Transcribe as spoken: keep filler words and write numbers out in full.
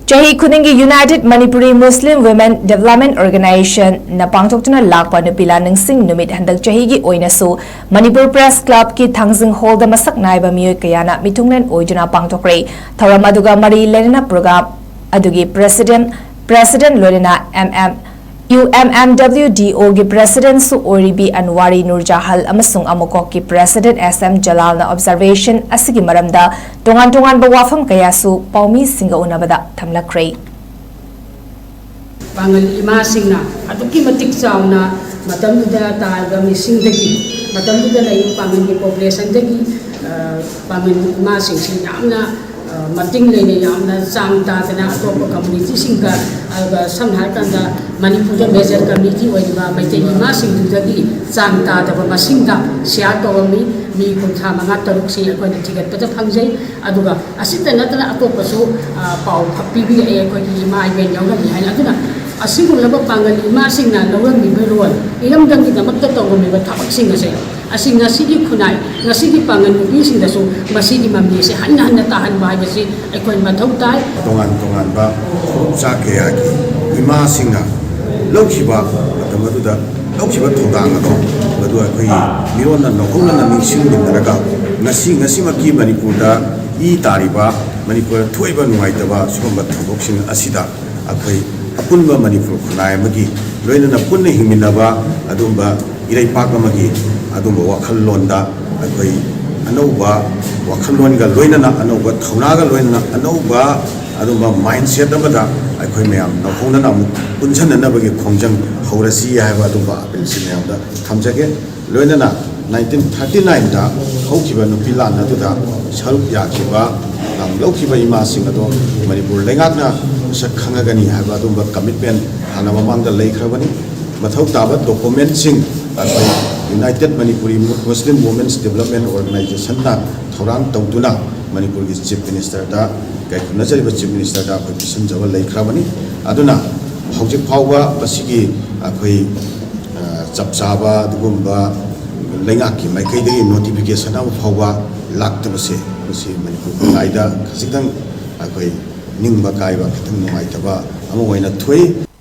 ꯆꯍꯤ ꯈꯨꯗꯤꯡꯒꯤ United Manipuri Muslim Women Development Organization ꯅ ꯄꯥꯡꯊꯣꯛꯇꯨꯅ ꯂꯥꯛꯄ ꯅꯨꯄꯤ ꯂꯥꯟꯅꯤꯡꯁꯤꯡ ꯅꯨꯃꯤꯠ ꯍꯟꯗꯛ ꯆꯍꯤꯒꯤ ꯑꯣꯏꯅꯁꯨ ꯃꯅꯤꯄꯨꯔ ꯄ꯭ꯔꯦꯁ ꯀ꯭ꯂꯕꯀꯤ ꯊꯥꯡꯖꯤꯡ ꯍꯣꯜꯗ ꯃꯁꯛ ꯅꯥꯏꯕ ꯃꯤꯑꯣꯏ ꯀꯌꯥꯅ ꯃꯤꯊꯨꯡꯂꯦꯟ ꯑꯣꯏꯗꯨꯅ ꯄꯥꯡꯊꯣꯛꯈ꯭ꯔꯦ꯫ ꯊꯧꯔꯝ ꯑꯗꯨꯒ ꯃꯔꯤ ꯂꯩꯅꯅ ꯄ꯭ꯔꯣꯒ꯭ꯔꯥꯝ ꯑꯗꯨꯒꯤ ꯄ꯭ꯔꯦꯁꯤꯗꯦꯟꯠ, ꯄ꯭ꯔꯦꯁꯤꯗꯦꯟꯠ ꯂꯣꯏꯅꯅ M M, U M M W D O ꯒꯤ ꯄ꯭ꯔꯦꯁꯤꯗꯦꯟꯠꯁꯨ ꯑꯣꯏꯔꯤꯕꯤ ꯑꯟꯋꯥꯔꯤ ꯅꯨꯔꯖꯍꯥꯜ ꯑꯃꯁꯨꯡ ꯑꯃꯨꯀꯣꯛꯀꯤ ꯄ꯭ꯔꯦꯁꯤꯗꯦꯟꯠ S M ꯖꯂꯥꯜꯅ ꯑꯣꯕꯖꯔꯕꯦꯁꯟ ꯑꯁꯤꯒꯤ ꯃꯔꯝꯗ ꯇꯣꯉꯥꯟ ꯇꯣꯉꯥꯟꯕ ꯋꯥꯐꯝ ꯀꯌꯥꯁꯨ ꯄꯥꯎꯃꯤꯁꯤꯡꯒ ꯎꯅꯕꯗ ꯊꯝꯂꯛꯈ꯭ꯔꯦ꯫ ꯄꯥꯡꯒꯜ ꯏꯃꯥꯁꯤꯡꯅ ꯑꯗꯨꯛꯀꯤ ꯃꯇꯤꯛ ꯆꯥꯎꯅ ꯃꯇꯝꯗꯨꯗ ꯇꯥꯔꯕ ꯃꯤꯁꯤꯡꯗꯒꯤ, ꯃꯇꯝꯗꯨꯗ ꯂꯩꯔꯤꯕ ꯄꯥꯡꯒꯜꯒꯤ ꯄꯣꯄꯨꯂꯦꯁꯟꯗꯒꯤ, ꯑ, ꯄꯥꯡꯒꯜ ꯏꯃꯥꯁꯤꯡꯁꯤ ꯌꯥꯝꯅ, ꯑ, ꯃꯇꯤꯡ ꯂꯩꯅ, ꯌꯥꯝꯅ ꯆꯥꯡ ꯇꯥꯗꯅ ꯑꯇꯣꯞꯄ ꯀꯝꯃꯨꯅꯤꯇꯤꯁꯤꯡꯒ, ꯑꯗꯨꯒ ꯁꯝꯅ ꯍꯥꯏꯔꯀꯥꯟꯗ ꯃꯅꯤꯄꯨꯔꯗ ꯃꯦꯖꯔ ꯀꯝꯃ꯭ꯌꯨꯅꯤꯇꯤ ꯑꯣꯏꯔꯤꯕ ꯃꯩꯇꯩ ꯏꯃꯥꯁꯤꯡꯗꯨꯗꯒꯤ ꯆꯥꯡ ꯇꯥꯗꯕ ꯃꯁꯤꯡꯗ ꯁꯤꯌꯥꯔ ꯇꯧꯔꯝꯃꯤ꯫ ꯃꯤ ꯀꯨꯟꯊ꯭ꯔꯥ ꯃꯉꯥ ꯇꯔꯨꯛꯁꯤ ꯑꯩꯈꯣꯏꯅ ꯊꯤꯒꯠꯄꯗ ꯐꯪꯖꯩ꯫ ꯑꯗꯨꯒ ꯑꯁꯤꯇ ꯅꯠꯇꯅ ꯑꯇꯣꯞꯄꯁꯨ, ꯑ, ꯄꯥꯎ ꯐ-, ꯄꯤꯕꯤꯔꯛꯑꯦ, ꯑꯩꯈꯣꯏꯒꯤ ꯏꯃꯥ ꯏꯕꯦꯟ ꯌꯥꯎꯔꯝꯃꯤ ꯍꯥꯏꯅ꯫ ꯑꯗꯨꯅ ꯑꯁꯤꯒꯨꯝꯂꯕ ꯄꯥꯡꯒꯜ ꯏꯃꯥꯁꯤꯡꯅ ꯂꯧꯔꯝꯃꯤꯕ ꯔꯣꯜ, ꯏꯔꯝꯗꯝꯒꯤꯗꯃꯛꯇ ꯇꯧꯔꯝꯃꯤꯕ ꯊꯕꯛꯁꯤꯡ ꯑꯁꯦ, ꯑꯁꯤ ꯉꯁꯤꯒꯤ ꯈꯨꯟꯅꯥꯏ, ꯉꯁꯤꯒꯤ ꯄꯥꯡꯒꯜ ꯅꯨꯄꯤꯁꯤꯡꯗꯁꯨ ꯃꯁꯤꯒꯤ ꯃꯃꯤ ꯑꯁꯦ ꯍꯟꯅ ꯍꯟꯅ ꯇꯥꯍꯟꯕ ꯍꯥꯏꯕꯁꯤ ꯑꯩꯈꯣꯏ ꯃꯊꯧ ꯇꯥꯏ꯫ ꯇꯣꯉꯥꯟ ꯇꯣꯉꯥꯟꯕ ꯐꯨꯔꯨꯞ ꯆꯥ ꯀꯌꯥꯒꯤ ꯏꯃꯥꯁꯤꯡꯅ ꯂꯧꯈꯤꯕ ꯃꯇꯝ ꯑꯗꯨꯗ ꯂꯧꯈꯤꯕ ꯊꯧꯗꯥꯡ ꯑꯗꯣ, ꯃꯗꯨ ꯑꯩꯈꯣꯏꯒꯤ ꯃꯤꯔꯣꯟꯅ ꯅꯧꯍꯧꯅꯅ ꯅꯤꯡꯁꯤꯡꯃꯤꯟꯅꯔꯒ ꯉꯁꯤ, ꯉꯁꯤꯃꯛꯀꯤ ꯃꯅꯤꯄꯨꯔꯗ ꯏ ꯇꯥꯔꯤꯕ, ꯃꯅꯤꯄꯨꯔꯗ ꯊꯣꯛꯏꯕ ꯅꯨꯡꯉꯥꯏꯇꯕ ꯁꯤꯒꯨꯝꯕ ꯊꯧꯗꯣꯛꯁꯤꯡ ꯑꯁꯤꯗ ꯑꯩꯈꯣꯏ ꯑꯄꯨꯟꯕ ꯃꯅꯤꯄꯨꯔ ꯈꯨꯟꯅꯥꯏ ꯑꯃꯒꯤ ꯂꯣꯏꯅꯅ ꯄꯨꯟꯅ ꯍꯤꯡꯃꯤꯟꯅꯕ ꯑꯗꯨꯒꯨꯝꯕ ꯏꯔꯩꯄꯥꯛ ꯑꯃꯒꯤ ꯑꯗꯨꯒꯨꯝꯕ ꯋꯥꯈꯜꯂꯣꯟꯗ ꯑꯩꯈꯣꯏ ꯑꯅꯧꯕ ꯋꯥꯈꯜꯂꯣꯟꯒ ꯂꯣꯏꯅꯅ, ꯑꯅꯧꯕ ꯊꯧꯅꯥꯒ ꯂꯣꯏꯅꯅ, ꯑꯅꯧꯕ ꯑꯗꯨꯒꯨꯝꯕ ꯃꯥꯏꯟꯁꯦꯠ ꯑꯃꯗ ꯑꯩꯈꯣꯏ ꯃꯌꯥꯝ ꯅꯧꯍꯧꯅꯅ ꯑꯃꯨꯛ ꯄꯨꯟꯁꯤꯟꯅꯅꯕꯒꯤ ꯈꯣꯡꯖꯪ ꯍꯧꯔꯁꯤ ꯍꯥꯏꯕ ꯑꯗꯨꯒꯨꯝꯕ ꯑꯄꯤꯜꯁꯤ ꯃꯌꯥꯝꯗ ꯊꯝꯖꯒꯦ꯫ ꯂꯣꯏꯅꯅ nineteen thirty nineꯗ ꯍꯧꯈꯤꯕ ꯅꯨꯄꯤ ꯂꯥꯟ ꯑꯗꯨꯗ ꯁꯔꯨꯛ ꯌꯥꯈꯤꯕ, ꯂꯧꯈꯤꯕ ꯏꯃꯥꯁꯤꯡ ꯑꯗꯣ ꯃꯅꯤꯄꯨꯔ ꯂꯩꯉꯥꯛꯅ ꯃꯁꯛ ꯈꯪꯉꯒꯅꯤ ꯍꯥꯏꯕ ꯑꯗꯨꯒꯨꯝꯕ ꯀꯃꯤꯠꯃꯦꯟ ꯍꯥꯟꯅ ꯃꯃꯥꯡꯗ ꯂꯩꯈ꯭ꯔꯕꯅꯤ꯫ ꯃꯊꯧ ꯇꯥꯕ ꯗꯣꯀꯨꯃꯦꯟꯁꯤꯡ ꯑꯩꯈꯣꯏ United Manipuri Muslim Women's Development Organizationꯅ ꯊꯧꯔꯥꯡ ꯇꯧꯗꯨꯅ ꯃꯅꯤꯄꯨꯔꯒꯤ ꯆꯤꯐ ꯃꯤꯅꯤꯁꯇꯔꯗ, ꯀꯩꯈꯨꯅꯖꯔꯤꯕ ꯆꯤꯐ ꯃꯤꯅꯤꯁꯇꯔꯗ ꯑꯩꯈꯣꯏ ꯄꯤꯁꯤꯟꯖꯕ ꯂꯩꯈ꯭ꯔꯕꯅꯤ꯫ ꯑꯗꯨꯅ ꯍꯧꯖꯤꯛ ꯐꯥꯎꯕ ꯃꯁꯤꯒꯤ ꯑꯩꯈꯣꯏ, ꯑ, ꯆꯞ ꯆꯥꯕ ꯑꯗꯨꯒꯨꯝꯕ ꯂꯩꯉꯥꯛꯀꯤ ꯃꯥꯏꯀꯩꯗꯒꯤ ꯅꯣꯇꯤꯐꯤꯀꯦꯁꯟ ꯑꯃ ꯐꯥꯎꯕ ꯂꯥꯛꯇꯕꯁꯦ, ꯃꯁꯤ ꯃꯅꯤꯄꯨꯔ ꯈꯨꯟꯅꯥꯏꯗ ꯈꯖꯤꯛꯇꯪ ꯑꯩꯈꯣꯏ ꯅꯤꯡꯕ ꯀꯥꯏꯕ, ꯈꯤꯇꯪ ꯅꯨꯡꯉꯥꯏꯇꯕ ꯑꯃ ꯑꯣꯏꯅ ꯊꯣꯛꯏ꯫